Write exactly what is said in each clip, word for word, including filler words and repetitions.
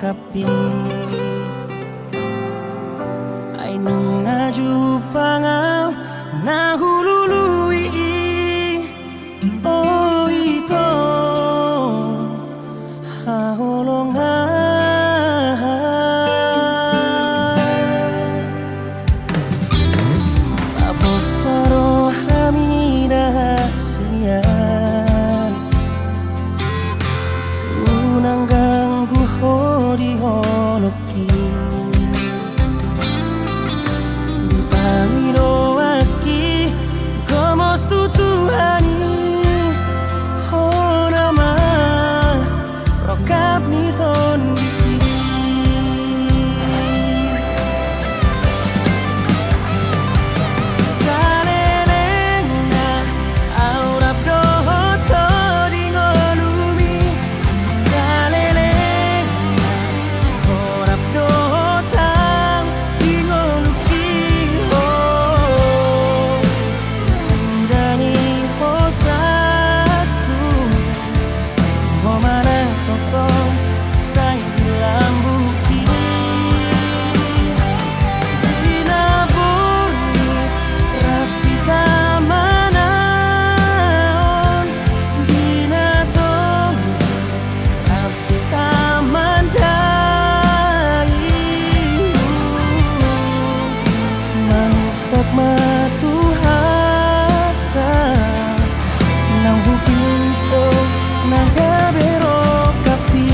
Tapi ai nunga jumpang au na hulului i, o ito haholongan. Tapos ma rohami da sian, unang ganggu ho di holongki. Dipangidoanki gomos tu Tuhan i, hona ma rongkap ni tondingki. Saleleng na au rap dohot ho di ngolumi, saleleng na ho rap dohot au di ngolungki, ho suda ni hosangku. Ho ma na tongtong sai di lambungki. Di na borngin rap hita manaon, di na tonggor rap hita mandaion. Manopot ma Tuhanta, naung hupinto na gabe rongkap i.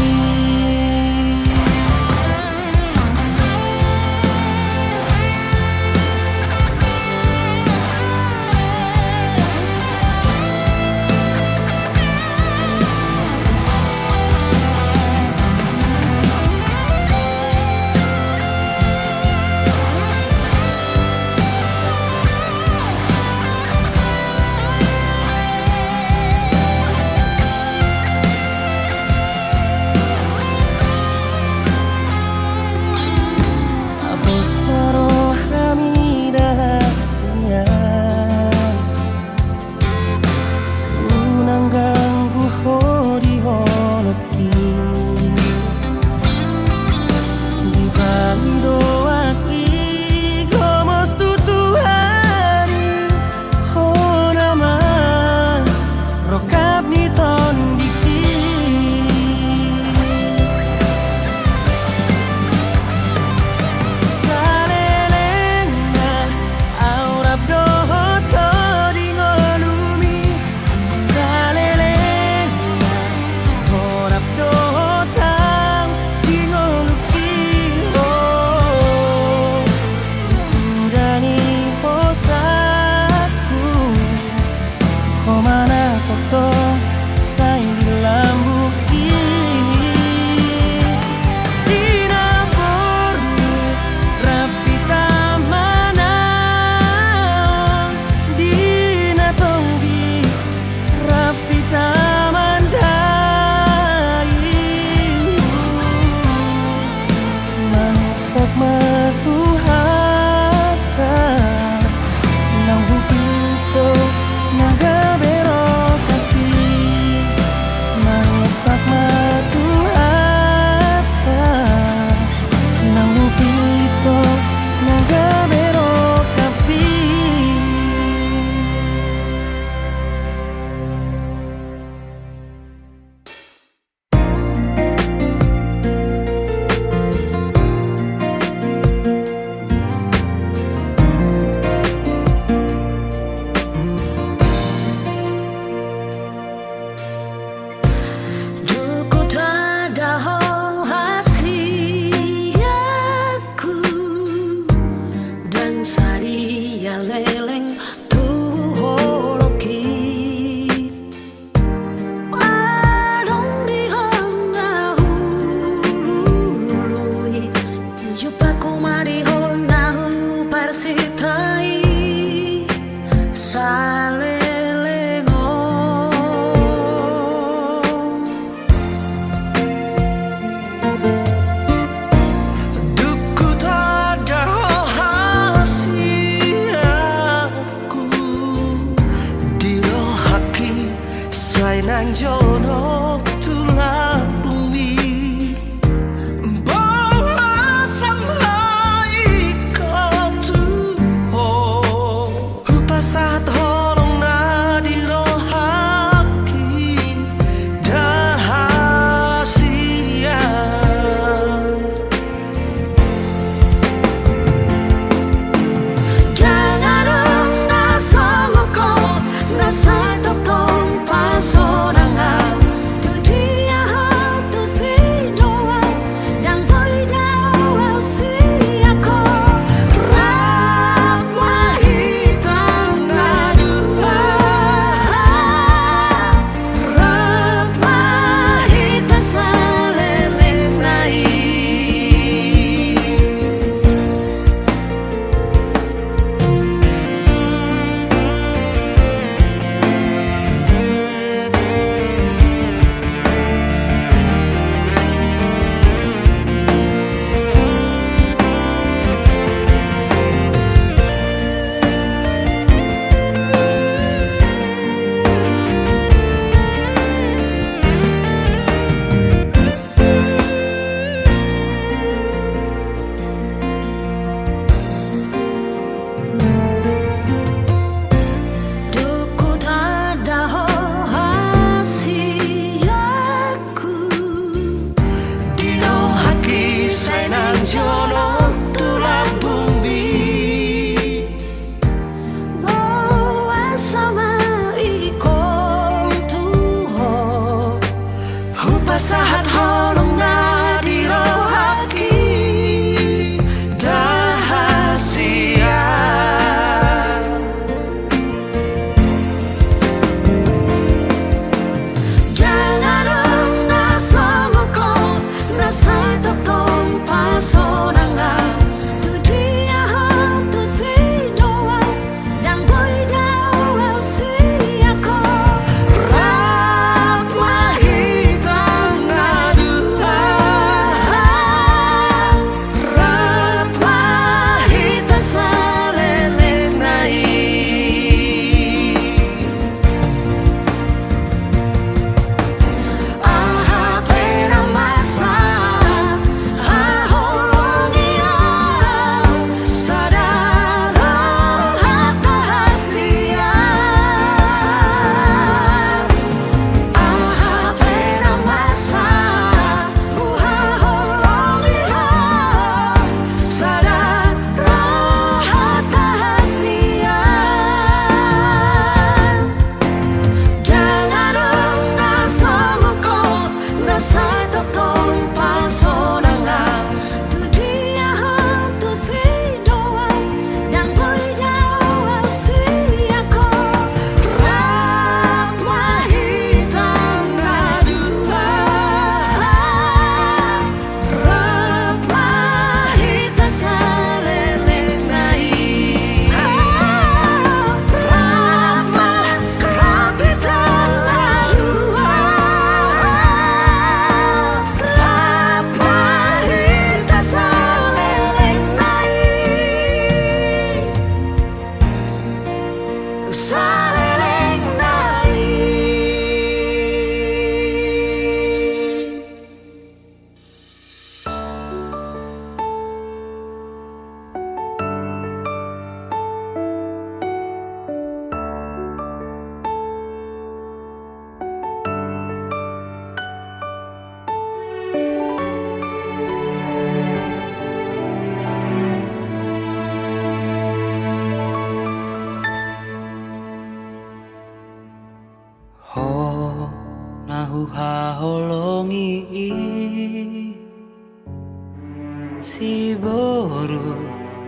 Siboru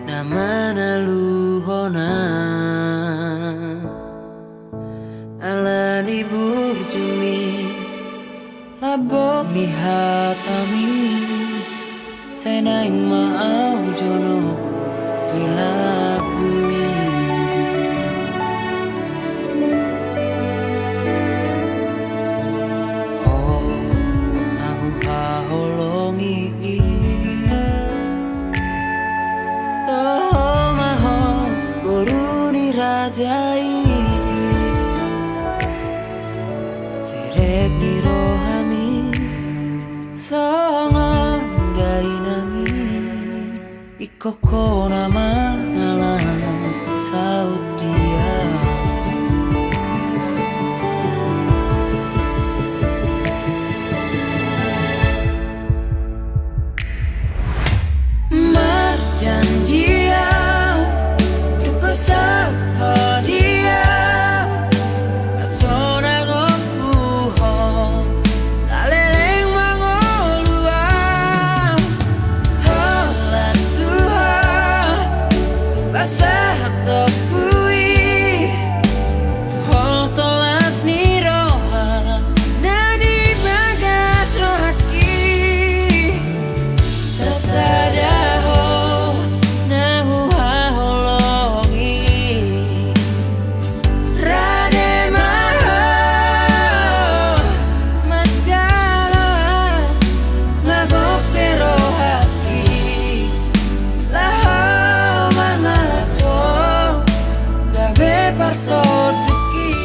na manaluhon ahu, ala ni burju ni lambok ni hatami, sai naeng ma ahu jonok di lambungmi. Ho na huhaholongi, toho ma ho boru ni raja i. Serep ni rohami songon dainang i. Ingkon ho na mangalah saut dia. Marjanji ahu, dung sahat dia, sonang ompuhon, saleleng mangolu ahu. Holan Tuhan, pasahat ompu i, holso las ni roha, na di bagas rohangki. Sasada ho na huhaholongi, rade ma ho manjalo, nga gok pe rohangki, laho mangalap ho, gabe parsondukki.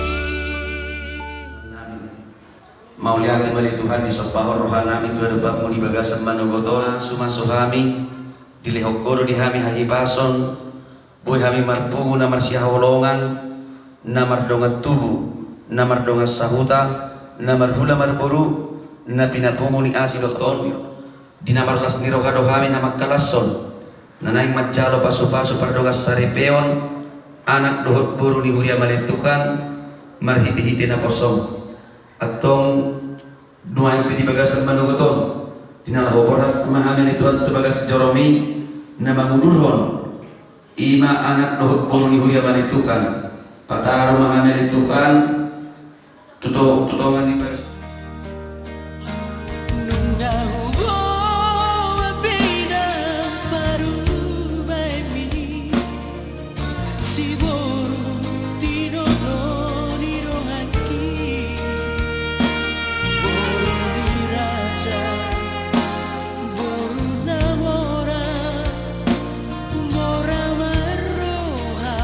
Mauliate ma ale Tuhan, disombahon rohanami tu adopanmu di bagasan manogot on. Sumasu hami, dilehon ho do di hami hahipason, boi hami marpungu na marsihaholongan, na mardongan tubu, na mardongan sahuta, na marhula marboru, na pinapungu ni asi dohot on. Di na marlas ni roha do hami na mangkalashon, na naeng manjalo pasupasu pardongan saripeon, anak dohot boru ni huria ma ale Tuhan, marhitehite naposam. Antong nuaeng pe di bagasan manogot on, di na laho borhat ma hami ale Tuhan tu bagas joromi, na mangudurhon, i ma anak dohot boru ni huria ma ale Tuhan. Pataru ma hami ale Tuhan tu to-, tu tongan ni bagas. Nunga huboan pe inang parumaenmi, siboru tinodo ni rohangki. Boru ni raja, boru na mora, mora marroha.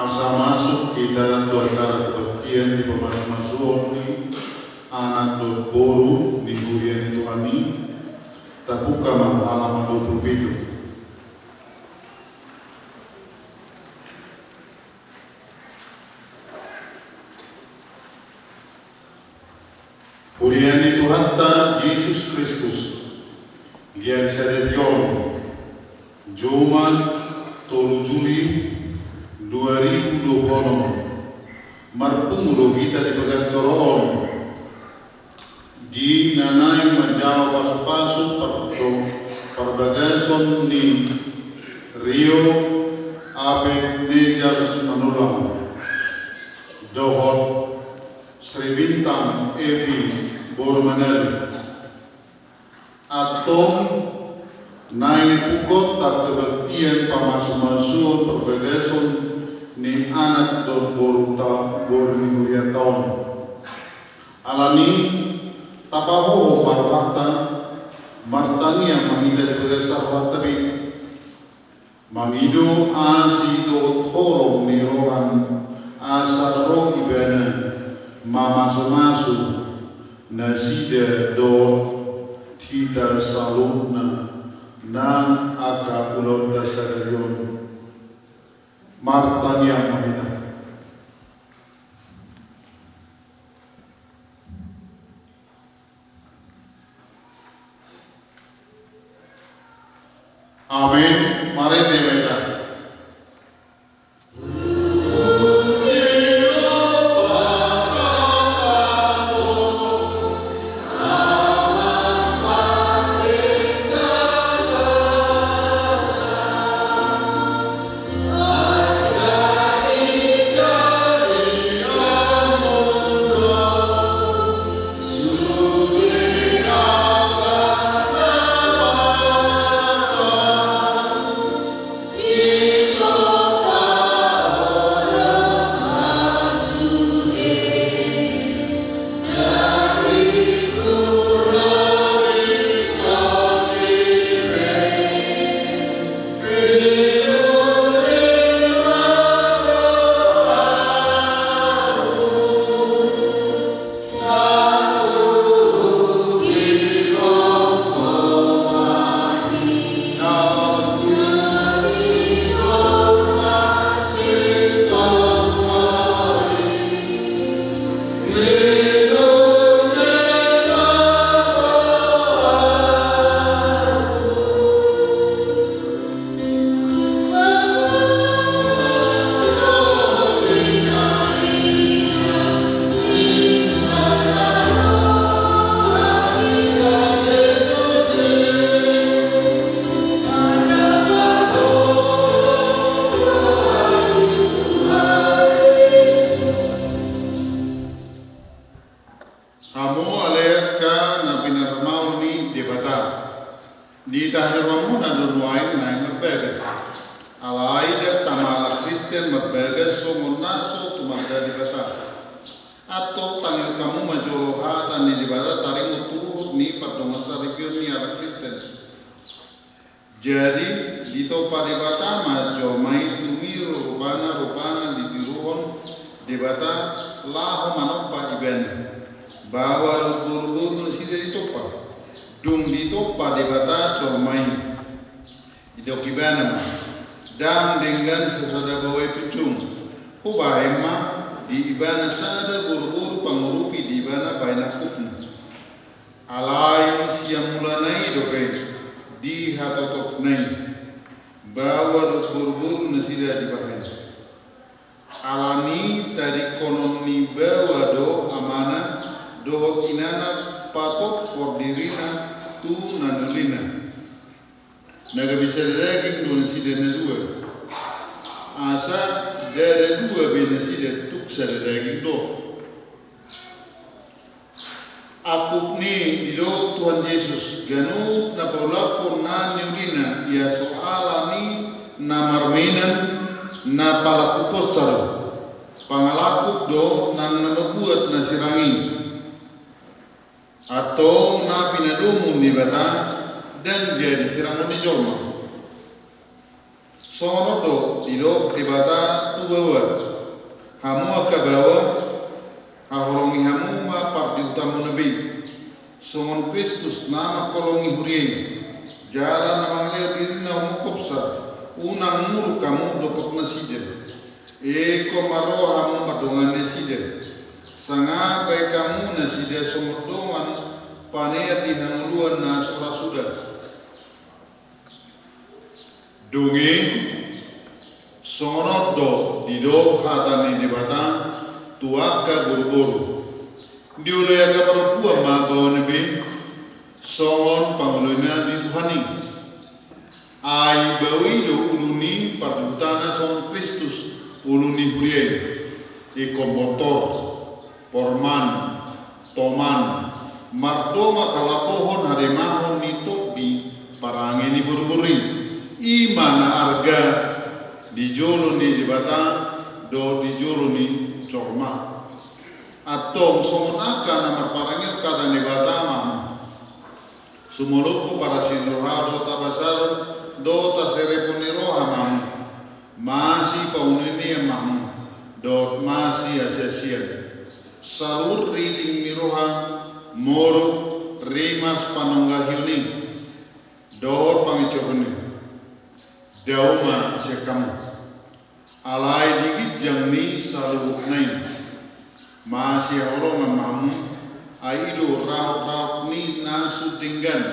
Masa masuk hita tu acara kebaktian di pamasumasuon ni anak dohot boru ni huria ni Tuhan i, tabuka ma halaman dua pulu pitu. Huria ni Tuhanta Jesus Kristus, di ari sadari on, Jumat tolu Juli dua ribu dua puluh enam, marpungu do hita di bagas joro on, di na naeng manjalo pasupasu par-, parbagason ni Rio Abed Nejar Manullang dohot Sri Bintang Evi boru Manali. Antong naeng pungkot ta kebaktian pamasumasuon parbagason ni anak dohot boru ta, boru ni hurianta on. Alani, tapahohom ma rohanta, martangiang ma hita di bagasan rohanta be. Mangido asi dohot holong ni roham, asa ro ibana mamasumasu nasida dohot hita saluhutna nang angka ulaonta sadari on. Martangiang ma hita. Amen. Marende ma hita. Hamu ale angka na pinarmahan ni Debata, di tahi rohamuna do nuaeng naeng marbagas. Alai ndang tama halak Kristen marbagas songon na so tumanda Debata. Antong tangihon hamu ma jolo hata ni Debata taringot tu ruhut ni pardongansaripeon ni halak Kristen. Jadi, ditompa Debata ma jolma i tu niru rupana, rupana ditiruhon Debata laho manompa ibana. Baoa dohot boruboru nasida ditompa. Dung ditompa Debata jolma i, didok ibana ma, ndang denggan sasada baoa i punjung. Hubahen ma di ibana sada boruboru pangurupi di ibana bahen angkupna. Alai sian mulana i dope, di hatotopna i, baoa dohot boruboru nasida dibahen. Alani tadingkonon ni baoa dohot amana dohot inana patophor dirina tu na niulina. Na gabe sada daging do nasida na dua. Asa ndada dua be nasida, tung sada daging do. Angkup ni i didok Tuhan Jesus, ganup na paulakhon na niulina, ia so ala ni na marmainan, na palangkuponsa do. Pangalangkup do nang na mambuat na sirang i. Antong na pinadomu ni Debata ndang jadi sirangon ni jolma. Songon on do didok Debata tu baoa: Hamu angka baoa, haholongi hamu ma pardihutamuna be, songon Kristus na mangholongi huria i, jala na mangalehon dirina humongkopsa, unang muruk hamu dohot nasida. Ingkon marroha hamu mardongan nasida, sangap bahen hamu nasida songon dongan paneat di hangoluan na so ra suda. Dung i, songon on do didok hata ni Debata tu angka boruboru: Dioloi angka parompuan ma baoana be, songon pangoloina di Tuhan i. Ai baoa i do ulu ni pardihutana songon Kristus ulu ni huria i. Ingkon bontor, porman, toman, mardongan halapohon hademahon ni tondi parange ni boruboru i. I ma na arga di jolo ni Debata dohot di jolo ni jolma. Antong songon angka na marparange hata ni Debata ma hamu. Sumolopon parasi ni roha dohot habasaron dohot haserepon ni roha ma hamu. Masipaunonian ma hamu dohot masiasiasian. Saluhut riting ni roha, moruk, rimas panonggahion i dohot pangincoron i, dao ma sian hamu. Alai di ginjang ni saluhutna i, masihaholongan ma hamu, ai i do rahotrahot ni na sun denggan.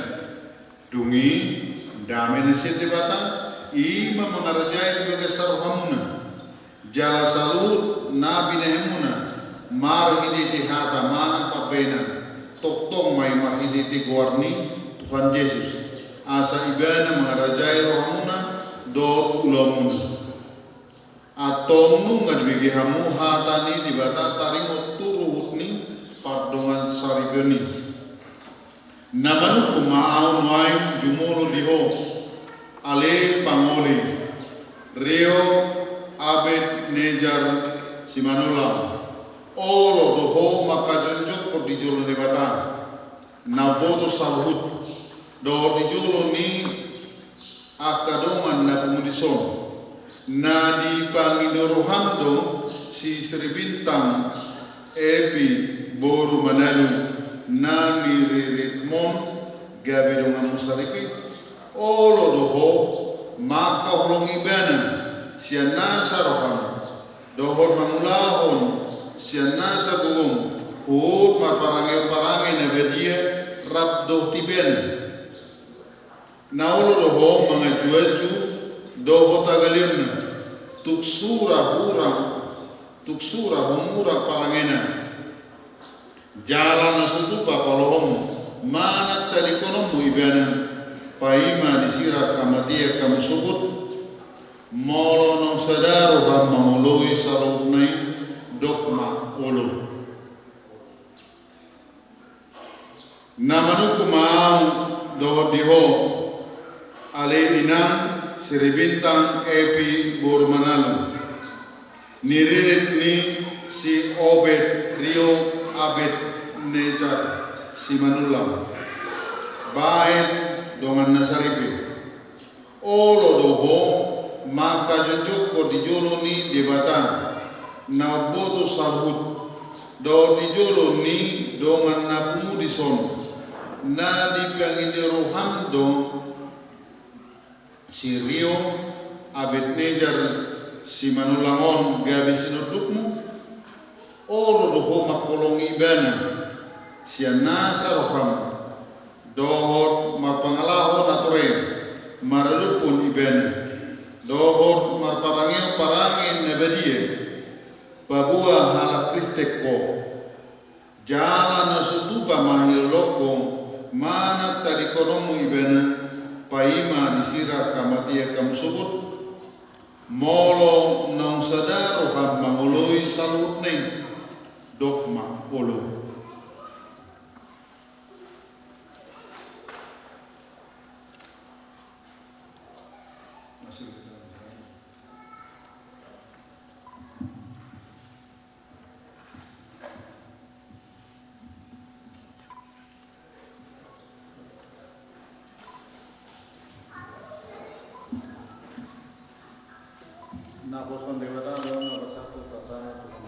Dung i, dame na sian Debata, i ma mangarajai di bagasan rohamuna. Jala saluhut na binahenmuna marhitehite hata manang pambahenan, tongtong ma i marhitehite goar ni Tuhan Jesus, asa Ibana mangarajai rohamuna dohot ulaonmuna. Antong nunga dibege hamu hata ni Debata taringot tu ruhut ni pardongansaripeon i. Na manungkun ma ahu nuaeng jumolo di ho, ale pangoli, Rio Abed Nejar Simanullang. Olo do ho mangkajongjongkon di jolo ni Debata na umboto saluhut, dohot di jolo ni angka dongan na pungu dison, na dipangido roham do si Sri Bintang Epi boru Manalu na niriritmon gabe donganmu saripe. Olo do ho mangkaholongi ibana sian nasa roham, dohot mangulahon sian nasa gogom huhut marparange parange na badia rap dohot ibana. Na olo do ho mangajuaju dohot hagaleonna, tung sura hurang, tung sura humurang parangena. Jala na so tupa palohom manang tadingkononmu ibana, paima disirang hamatean hamu sogot. Molo naung sada roham mangoloi saluhutna i, dok ma olo. Na manungkun ma ahu dohot di ho, ale inang Sri Bintang Epi boru Manalu, niririt ni si Obed Rio Abed Nejar Simanullang, bahen donganna saripe. Olo do ho mangkajongjongkon di jolo ni Debata na umboto saluhut, dohot di jolo ni dongan na pungu dison, na dipangido roham do si Rio Abed Nejar Simanullang on gabe sinondukmu? Olo do ho mangholongi ibana sian nasa roham, dohot marpangalaho na torop maradophon ibana, dohot marparangehon parange na badia paboa halak Kristen ho. Jala na so tupa ma hilolongku manang tadingkononmu ibana, paima disirang hamatean hamu sogot. Molo naung sada roham mangoloi saluhutna i, dok ma olo. Naposkon Debata do na pasahat tu hata ni Tuhan.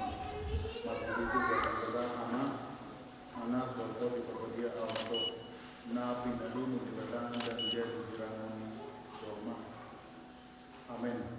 Marhite Debata Ama, Anak, dohot Tondi Parbadia, aut do na pinadumon Debata dan jadi sirangon ni jolma. Amen.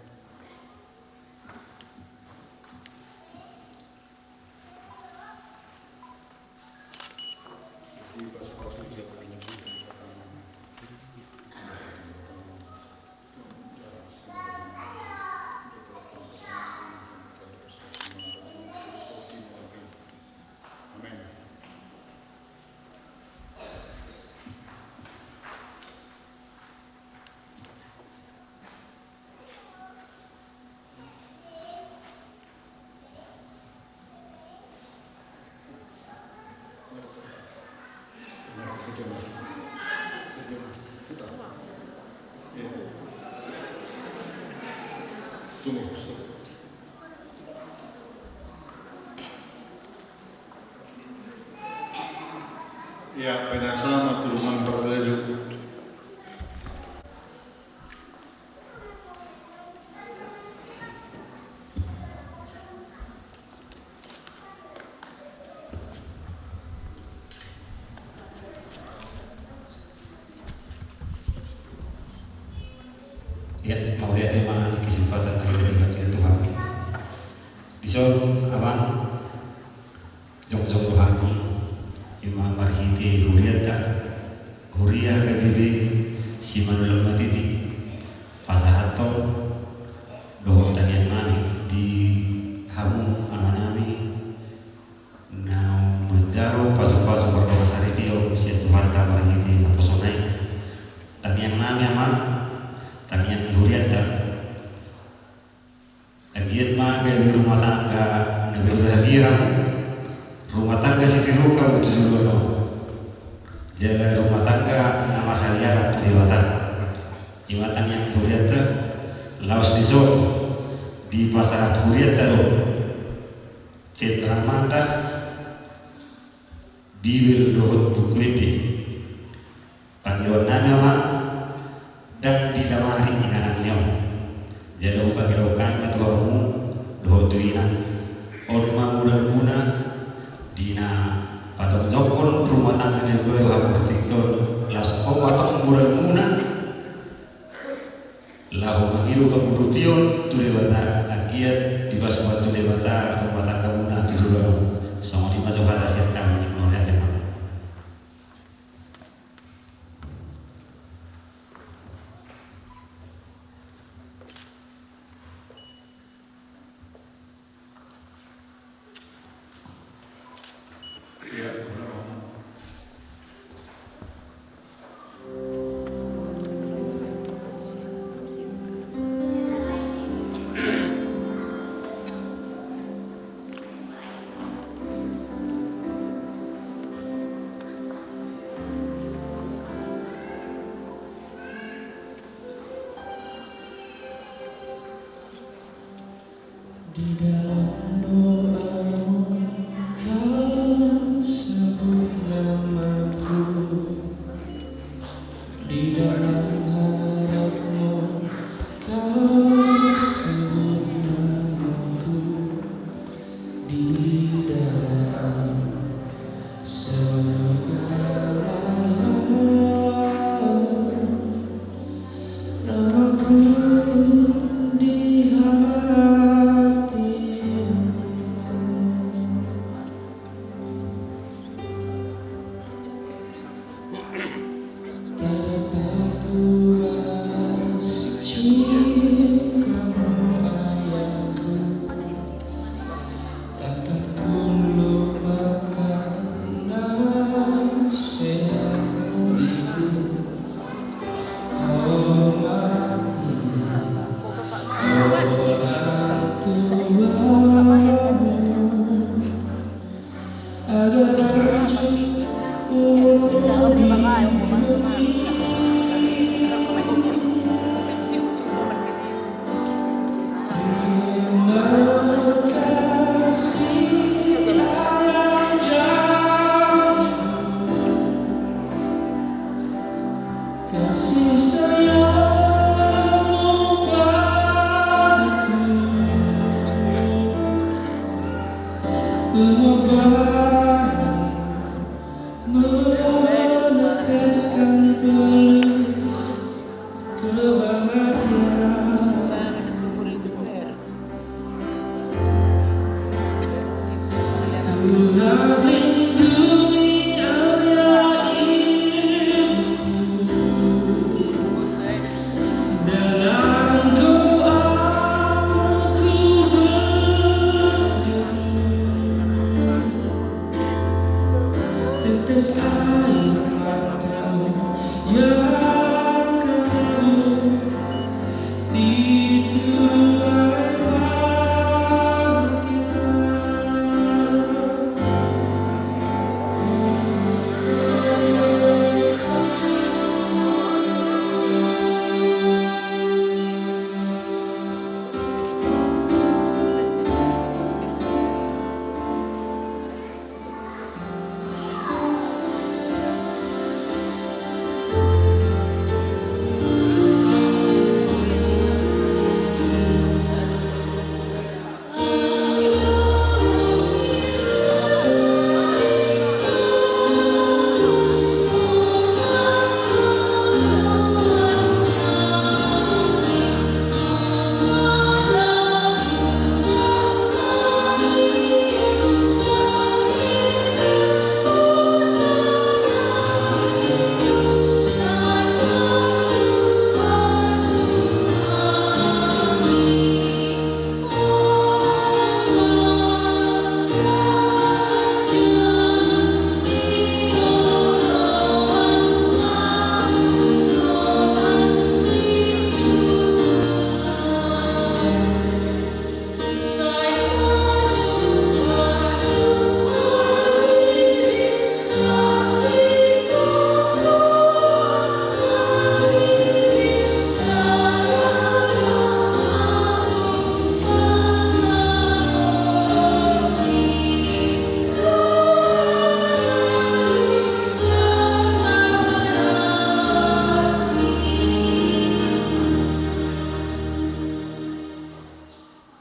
Ia, pinasahat ma tu dongan paraleluhur. Ia, mauliate ma di kesempatan na diberikan Tuhan. Dison, Amang, jongjong do hami, ima marhite hurianta, huria H K B P Simanullang Matiti, pasahathon dohot tangiang nami di hamu amanami na manjalo pasupasu pardongansaripeon sian Tuhanta marhite naposona i. Tangiang nami, Amang, tangiang ni hurianta. Anggiat ma gabe rumah tangga na berbahagia hamu, rumah tangga sitiruon hamu tu joloan on, jala rumah tangga na marhaliaran tu Debata. Ima tangiang ni hurianta. Laos dison, dipasahat hurianta do Cenramata, Bibel dohot Buku Ende. Pangidoan nami, Amang, ndang dilamari inganan ni on. Jala hupangidoan ma tu hamu dohot tu inang, on ma modalmuna di na pajongjongkon rumah tangga na imbaru hamu di tingki on, laos on ma tong modalmuna laho mangido pangurupion tu Debata, anggiat dipasupasu Debata rumah tanggamuna tu joloan on. Songon i ma jo hata sian hami, mauliate ma. Di dalam doamu kau sebut namaku. Di dalam harapmu kau sebut namaku. Di dalam segala hal, namaku di hati. Mengobati, meneteskan peluh kebahagiaan. Tuhan lindungi area hidupku. Dalam doa ku berseru, tetes air matamu yang kau tabur di tuai bahagia.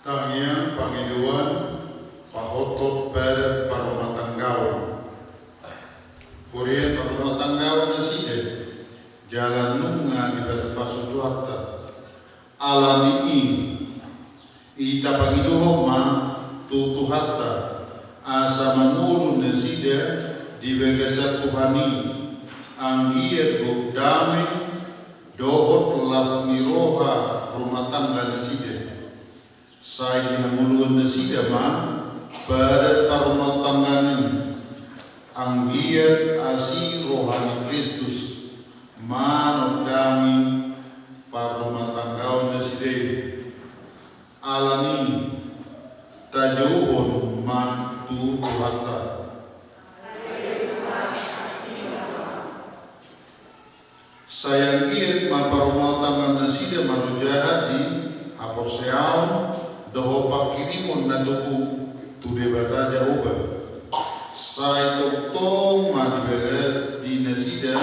Tangiang pangidoan pahothon badan parrumatanggaon. Huria parrumatanggaon nasida, jala nunga dipasupasu Tuhanta. Ala ni i, i tapangidohon ma tu Tuhanta, asa mangolu nasida di bagasan Tuhan i, anggiat gok dame dohot las ni roha rumah tangga nasida. Sai dihangoluhon nasida ma badan parrumatanggaon i, anggiat asi roha ni Kristus manondangi parrumatanggaon nasida i. Ala ni i, tajouhon ma tu Tuhanta. Sai anggiat ma parrumatanggaon nasida marujung di haporseaon dohot pangkirimon na togu tu Debata Jahowa. Sai tongtong ma dibaga di nasida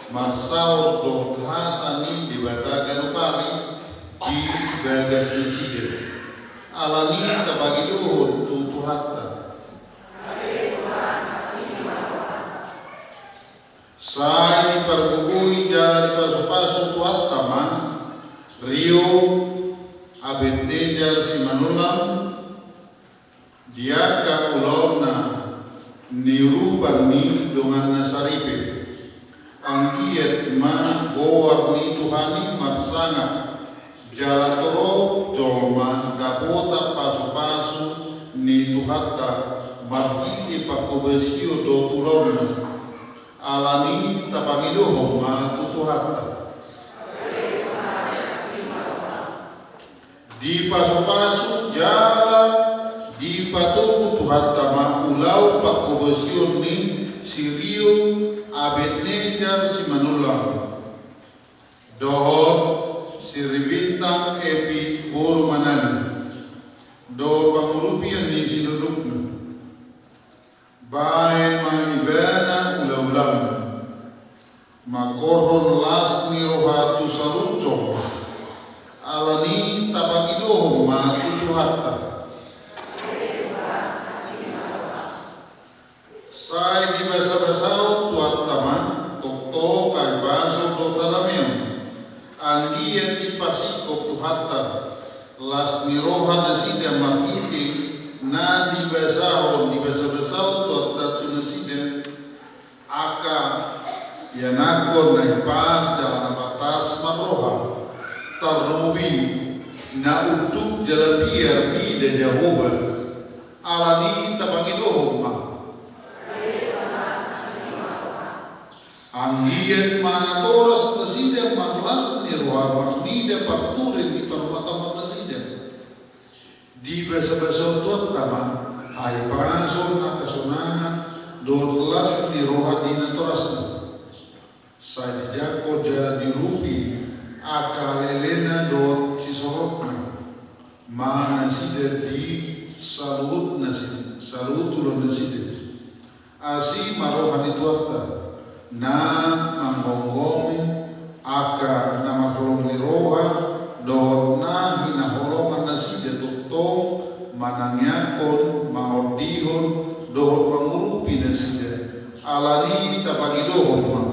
marsaor dohot hata ni Debata ganup ari di bagas nasida. Ala ni i tapangidohon tu Tuhanta. Sai dipargogoi jala dipasupasu Tuhanta ma Rio Abed Nejar Simanullang di angka ulaonna niurupan ni donganna saripe. Anggiat ma goar ni Tuhan i marsangap, jala torop jolma dapotan pasupasu ni Tuhanta marhite panghobasion dohot ulaonna. Ala ni i tapangidohon ma tu Tuhanta. Dipasupasu jala dipatogu Tuhanta ma ulaon panghobasion ni si Rio Abed Nejar Simanullang dohot si Ribintang Epi boru Manali dohot pangurupion ni sinundukna. Baen ma ibana ulaulamu, mangkorhon las ni roha tu saluhut jolma. Ala ni i tapangidohon ma tu Tuhanta. na dibasahon, dibasabasahon Tuhanta tu nasida, angka ianakhon na hipas jala na pantas marroha, tarlobi na unduk jala biar mida Jahowa. Alani i tapangidohon ma. Anggiat ma natoras nasida marlas ni roha marnida parturen di parumatongan nasida. Dibasabasahon Tuhanta ma hahipason, hasonangan dohot las ni roha di natorasna. Sai dijangkon jala diurupi angka lelena dohot sisorotna ma nasida di saluhut nasida, saluhut ulaon nasida. Asi ma roha ni Tuhanta, na manggomgomi angka na marholong ni roha dohot na hinaholongan nasida, tongtong manangiangkon, mangondihon dohot mangurupi nasida. Alani i tapangidohon ma.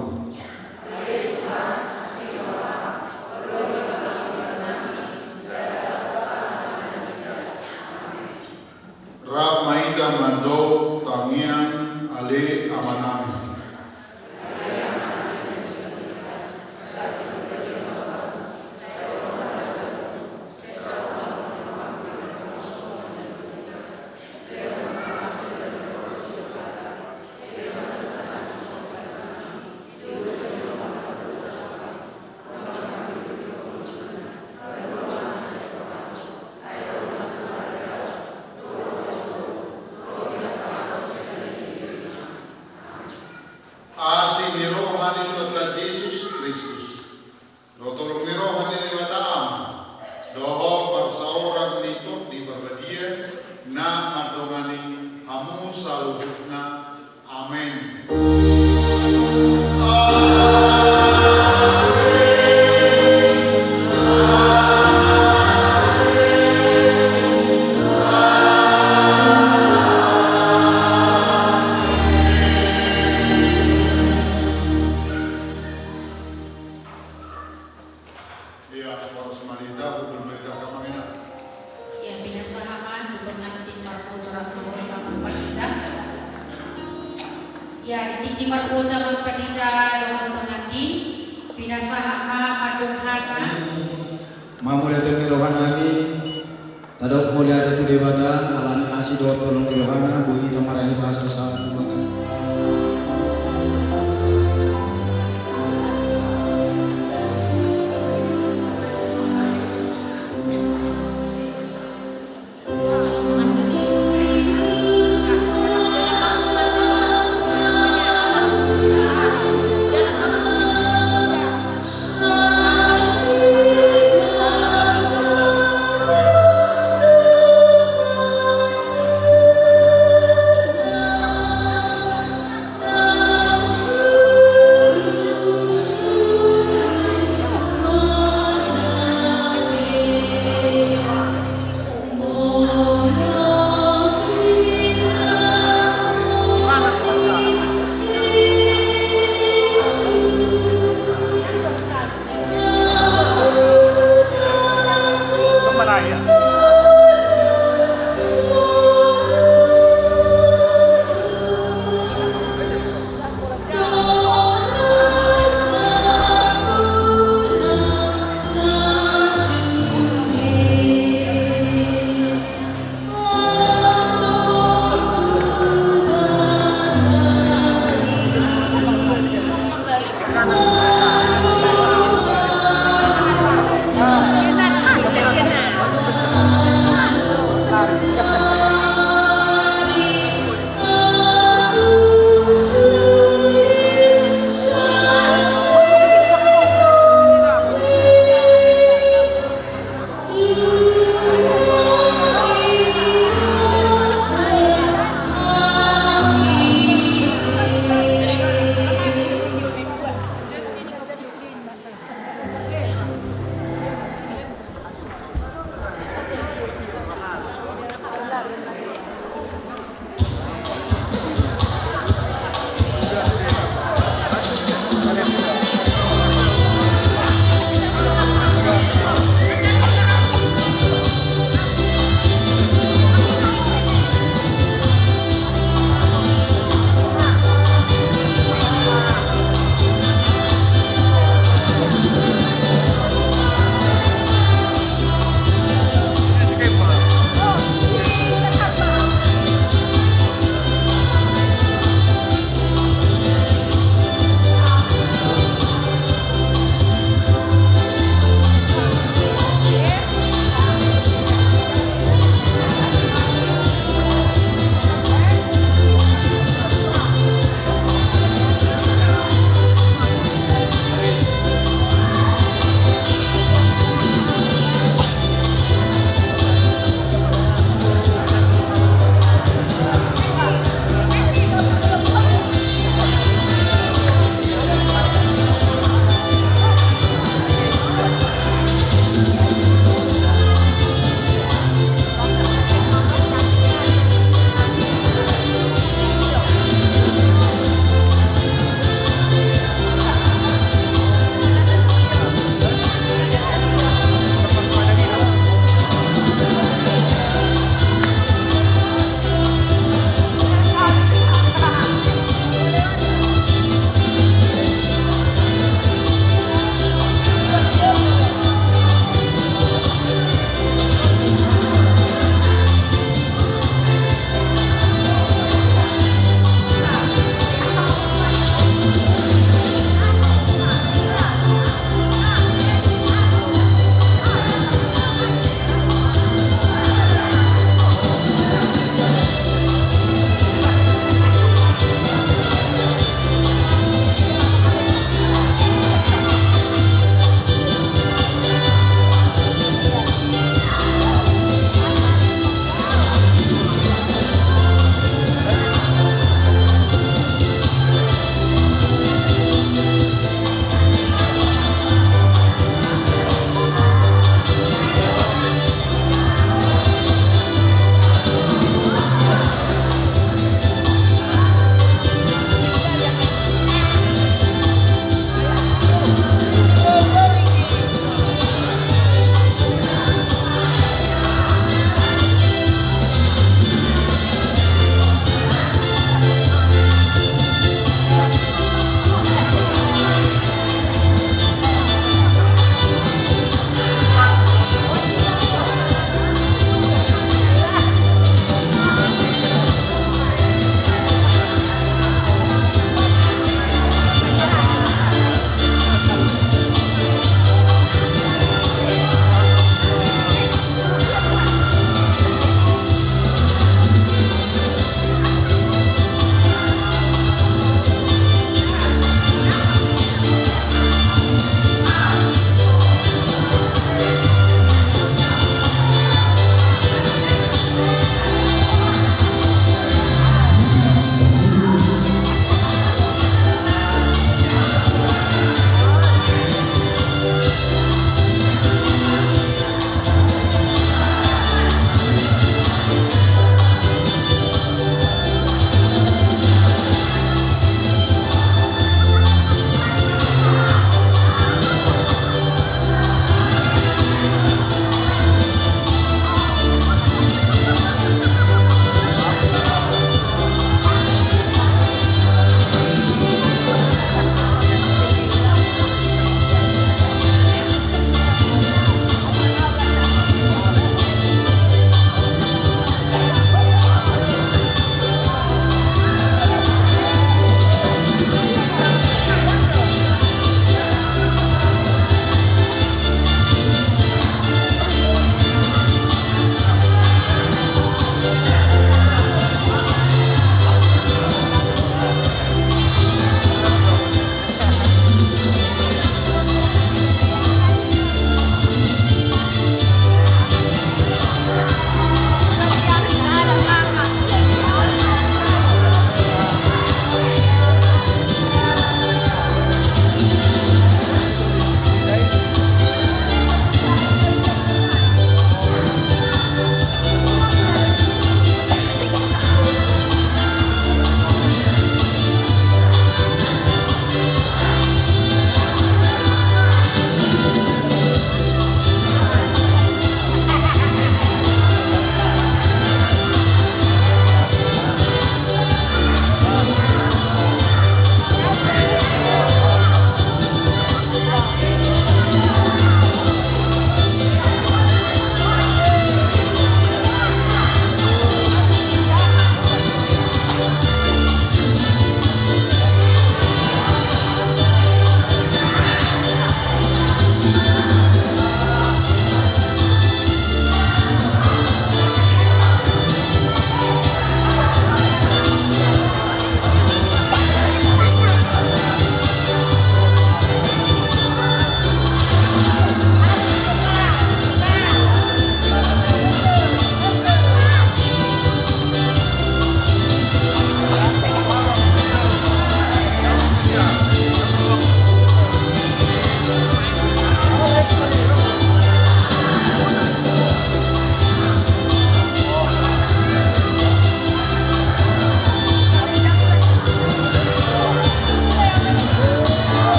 Rap ma hita mandok tangiang, Ale Amanami. Asi ni roha ni Tuhanta Jesus Kristus, dohot holong ni roha ni Debata Ama, dohot parsaoran ni Tondi Parbadia, na mandongani hamu saluhutna. Amen. Ia, horas ma di hita, hudul ma di hita, Amang Ina. Ia, pinasahat ma tu pengantin marhuta dohot amang pandita. Ia, di tingki marhuta amang pandita dohot pengantin, pinasahat ma mandok hata. Mamolihon ni rohanami. Tadok mauliate tu Debata, ala ni asi dohot holong ni rohana, boi hita marhahipason sahat tu bagas.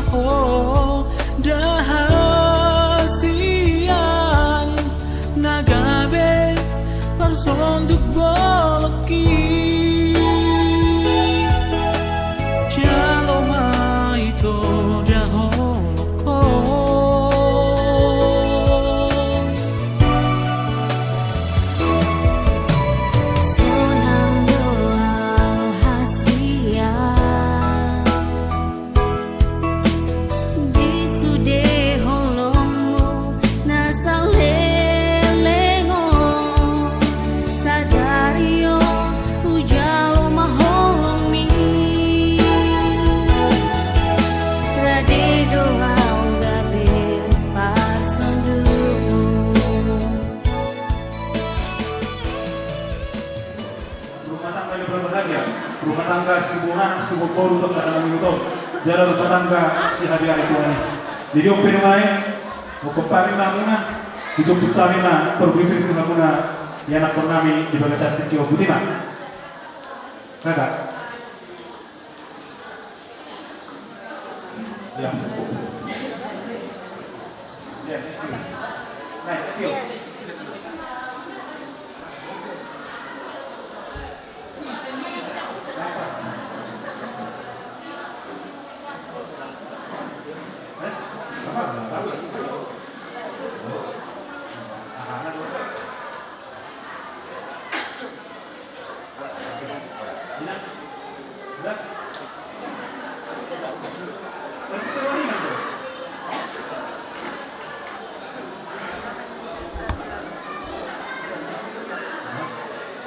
Ho da hasian na gabe parsonduk bolongki. Jalo ma ito da holongkon. Sonang do au hasian di sude holongmu na saleleng on. Sadari on hujalo ma holongmi. Rade do au gabe parsondukmu. Rumah tangga yang berbahagia, rumah tangga situbu anak, situbu boru, tu angka na mangihuthon, jala rumah tangga sihari-hari tu angka i. Jadi on pe nuaeng, mangkophami ma hamuna, itutup hami ma, parbuipir tu hamuna, ianakhon nami di bagasan tingki on, boti ma. Kakak.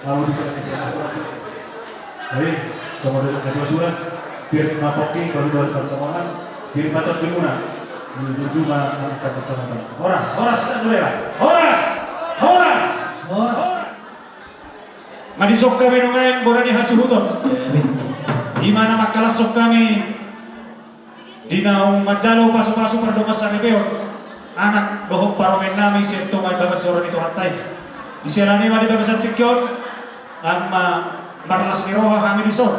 Lalu di sana, di sana. Jadi, sama dengan kedua surat, biar mapok ki, baru dari pancamangan, biar batok di muna. Menuju rumah, anak pancamangan. Horas, horas, kita dulu ya. Horas! Horas! Horas! Nga dison hami nuaeng bona ni hasuhuton. Ima na mangkalashon hami di naung manjalo pasupasu pardongan saripeon anak dohot parumaen nami sian tonga di bagas joro ni Tuhanta i. Disiala ni i ma di bagasan tingki on, nang ma marlas ni roha hami dison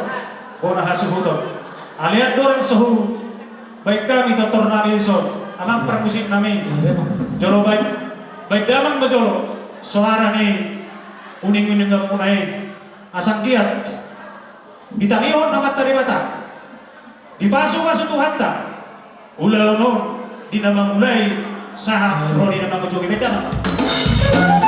bona hasuhuton. Alai andorang so hu baen hami tortor nami dison, amang parmusik nami. Jolo baen, baen damang ma jolo soara ni uning-uning hamuna i. Asa anggiat ditangihon Amanta Debata, dipasupasu Tuhanta ulaon on di na mangulai sahat ro di na mangujungi. Baen damang.